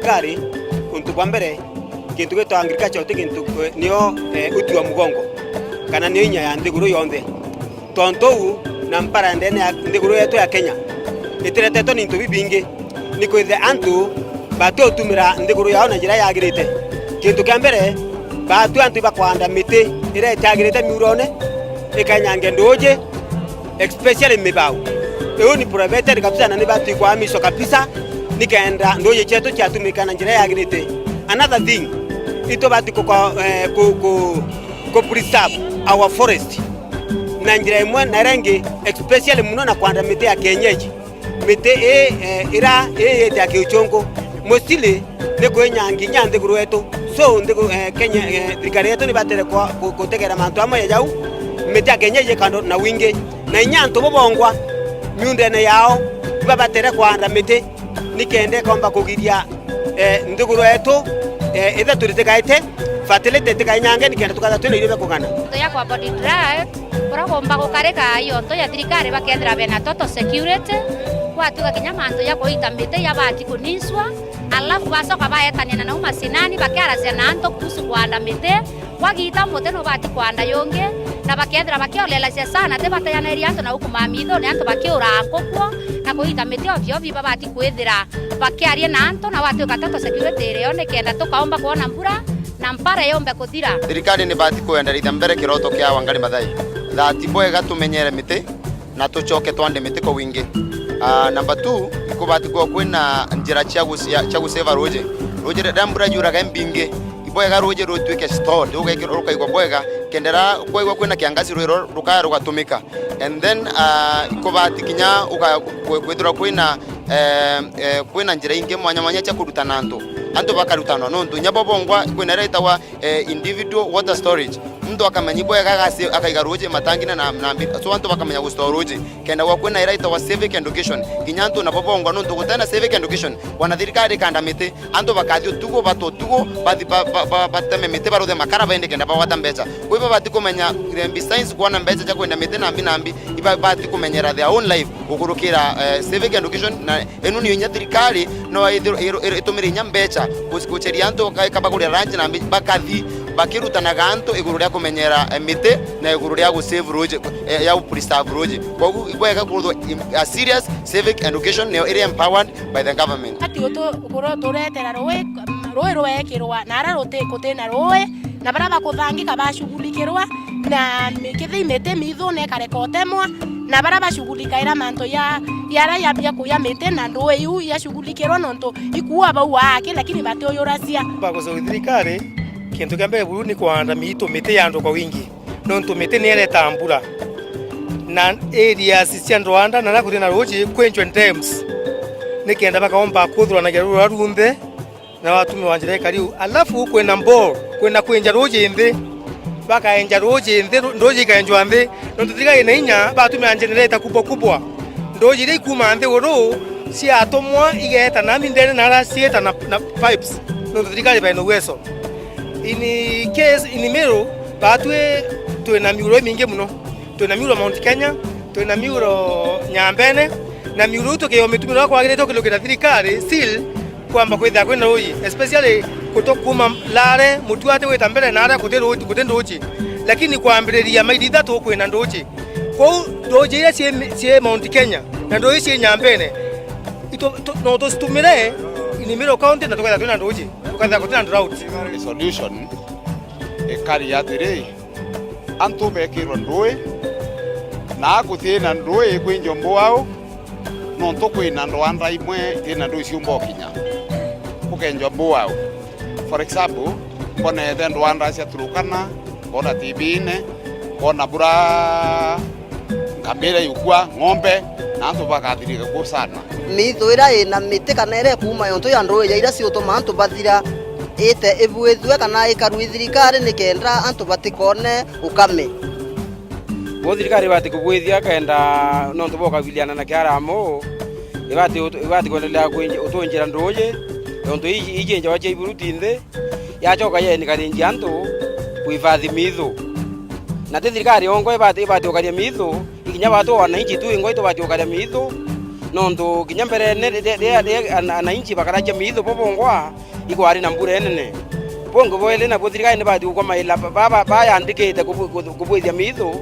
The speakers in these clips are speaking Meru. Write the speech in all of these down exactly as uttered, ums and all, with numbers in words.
Thirikari, untu bwa mbere, kintu gitwa agriculture ti kintu, eh, nio, eh, uti wa mugongo, kana nio inya ya nthiguru yonthe. Tontu uu, na mpara ndene ya nthiguru yetu ya Kenya, itiretetwe ni into bibingi, ni kwithira antu batutumira nthiguru yao na njira yagirite. Kintu kia mbere, batu antu ibakwanda miti iria itagirite miurone, ikanyange nduuji, especially mibau. Iu ni prohibited kabisa na ni batu ikwamiswa kabisa, nikenda nduuji cietu ciatumika na njira yagirite. Another thing, itubati ku, eh, ku, ku, ku preserve our forest na njira imwe na iria ingi, especially muno na kwanda miti ya kienyeji. Miti ii, eh, ira iyite ya kiuchungu, mostly ni kwinyangi inya nthiguru yetu. So, nthiguru, eh, Kenya, eh, thirikari yetu ni batere kwa, ku-, kutegera mantu amwe ya jau, miti ya kienyeji ikandwa na wingi. Na inya antu bobongwa miundene yao, ibabatere kwanda miti, nikenda ikomba kugiria, eh, nthiguru yetu, eh, ithe turitikaite, fertility itikainyange, nikenda tukatha twina irio bia kugana. Nto ya kwa body drug, kuria kuumba gukarika ionto ya thirikari bakethira bena total security, gwatuika kinya mantu ya kuita miti yabati kuninswa, alafu bacoka baetania na nau macinani, bakiaracia na antu kuhusu kwanda miti, gwagita muti nubati kwanda yungi, na bakethira bakiolelacia sana, ti bateanairie antu na ukuma mithone, antu bakiuraa nkukuo, na kuita miti ovyo ovyo, babati kwithira bakiaria na antu, na gwatuika total security irio nikenda tukaumba kwona mbura, na mpara yumbe kuthira. Thirikari ni bati kuendereithia mbere kiroto kia Wangari Maathai. Thati bwega tumenyere miti, na tucoke twande miti kwa wingi. Ah, number two, ikubati kuwa kwina njira cia gucia-, cia guseva ruuji. Ruuji riria mbura yuraga imbingi, ibwega ruuji rutwike stored, rukekirwa, rukaigwa bwega, kendera kwaigwa kwina kiangazi ruuji ruru rukaya rugatumika. And then, ah, ikubati kinya uka-, kwe-, kwithirwa kwina, eh, eh, kwina njira ingi mwanya mwanya cia kurutana antu. Antu bakarutanwa nontu inya bo bongwa kwina iria itagwa eh, individual water storage. Muntu akamenya ibwega agasi-, akaiga ruuji matangine na, na mbi-, so antu bakamenya gustore ruuji. Kenda gwa kwina ira itagwa civic education. Kinya antu nabo bongwa nontu gutena civic education, wana thirikari ikanda miti, antu bakathi utugo, bata utugo, bathi ba, ba, ba, bateme miti, baruthe makara, baende kenda bagwata mbeca. Kwa hivyo bati kumenya, eh, besides kwona mbeca cia kwenda miti na mbi na mbi, iba-, bati kumenyera their own life, gukurukira, eh, civic education na Inu niyo inya thirikari no ithirwe iru-, iru-, itumire inya mbeca gu-, guceria antu ka-, kabagurira lunch na mbi-, bakathi bakirutanaga antu iguru ria kumenyera, eh, miti na iguru ria gu save ruuji, eh, ya gu preserve ruuji. Kogu ibwega kuruthwa im-, a serious civic education niyo iri empowered by the government. Ati utu-, ukuru turetera ruui, ruui rwekirwa na ara ruti-, kutina ruui, na baria bakuthangika bashughulikirwa, na mi-, kethira i miti mithune ikareka utemwa, na baria bashughulikaira mantu ya, ya aria yambia kuya miti na nduu iu yashughulikirwa, nontu ikuua bau aki, lakini batiuyuracia. Bagucokia thirikari, kintu kia mbere buru ni kuanda miitu, miti yandwe kwa wingi, nontu miti ni iretaa mbura, na areas cia Ndwanda na aria kutina ruuji kwenjwe dams, nikenda bakaomba kuthuranagia ruru ruria runthe, na watumiwa njira ikari u. Alafu kwina mboo, kwina kwinja ruuji nthi, bakaenja ruuji nthi, ru-, nduuji ikaenjwa nthi. Nontu thirikari ina inya, batumira generator kubwa kubwa. Nduuji iria ikuma nthiguru ciatumwa igeeta na mindene na ara ciita na, na pipes. Nontu thirikari baina uwezo. In case, in Meru, batwi twina miuro imingi muno. Twina miuro Mount Kenya, twina miuro Nyambene, na miuro iu tukiumitumira uria kwagirite ukirukira thirikari, still, kwamba kwithira kwina ruuji, especially kuto-, kuma Lare, Mutuati gwita mbere na aria kuti ruuji, kuti nduuji. Lakini kwambiriria maili ithatu kwina nduuji. Kwou nduuji iria cii, cii Mount Kenya na nduuji cii Nyambene, itu-, tu-, no tucitumire in Meru County na tukethira twina nduuji, tukethira kutina drought. Solution ikari atiri, antu bekirwe nduui, na guti na nduui ikwinjwa mbuu au, nontu kwina ndwanda imwe itina nduui ciumba ukinya, gukenjwa mbuu au. For example, mbonete ndwanda cia Turukana, mbona T V-ine, mbona bura ngamira yukua, ng'ombe, na antu bakathirika ku sana. Miithu iria ina miti kana iria ikuuma yontu ya nduuji iria ciutuma antu bathira, ite ibuithue kana ikarua i thirikari nikenda antu batikone ukame. Kwou thirikari ibati kubuithia kenda nontu bwa ukabiliana na kiaramu, ibati ut-, ibati kwendelea kwinji-, utunjira nduuji, nontu iji, iji njawa cia iburuti nthi, yacoka yenikarinjia antu kuibathi miithu. Na ti thirikari yongwa ibati, ibati ukaria miithu, ikinya batu wananchi tu ingwa itubati ukaria miithu, Nontu kinya mberene riria, riria, riria ana-, ananchi bakaracia miithu bo bongwa, ikwari na mbura inene. Bungi bwa iri nabuo thirikari nibati gukwamaira ba-, ba-, ba-, bayandikite kubu-, kubu-, kubwithia miithu,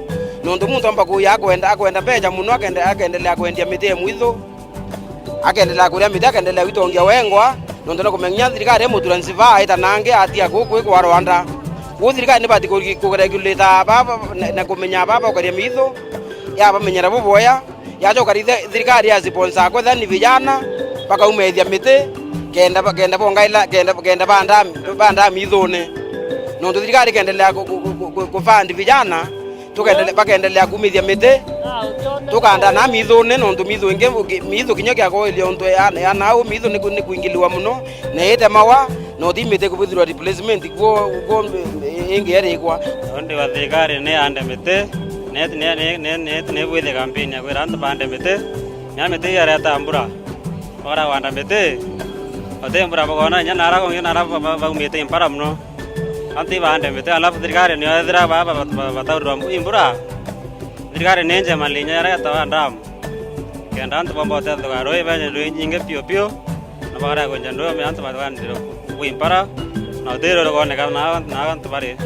nontu muntu amba kuya akwenda, akwenda mbeca mono, akende-, akendelea kwendia miti ya mwithu, akendelea kuria miti, akendelea gwitongia wengwa, nontu nakumenya thirikari imutura nsiva aitanange atia guku ikwa Rwanda. Kwou thirikari nibati ku-, kuregulata baba na, na kumenya baba ukaria miithu, yabamenyera buboya. Yacoka ri thi-, thirikari ya sponsor kwethira ni vijana, bakaumethia miti, kenda ba-, kenda bongaila, kenda, kenda banda, banda miithune. Nontu thirikari ikendelea ku-, ku-, ku-, ku-, ku fund vijana, tukendele-, bakendelea kumithia miti, tukanda na miithune, nontu miithu ingi, miithu kinya kiakoilia untu ya, ya nau, miithu ni ku-, ni kuingiliwa mono, na itemawa, na uti miti kubwithirwa replacement, kwo, kwo ingi erikwa. Undi wa thirikari ni ande miti, ni, ni, ni, ni, ni, ni bwithe kampeni ya kwira antu bande miti, na miti iu yareta mbura. Ora wanda miti, uti mbura bukona, inya nara kungi nara ba-, ba-, baumite impara mono. Antu ibande miti, alafu thirikari niyo ethira ba-, ba-, ba-, ba-, bataurirwa mbu-, imbura. Thirikari ni njema linya yareta wa ndamu. Kenda antu bomba utethuga rui, benye rui nyingi piu piu, na bakarega kwenja ndui, antu bathandire kwi mpara, na utiri rukoneka na, na antu bari.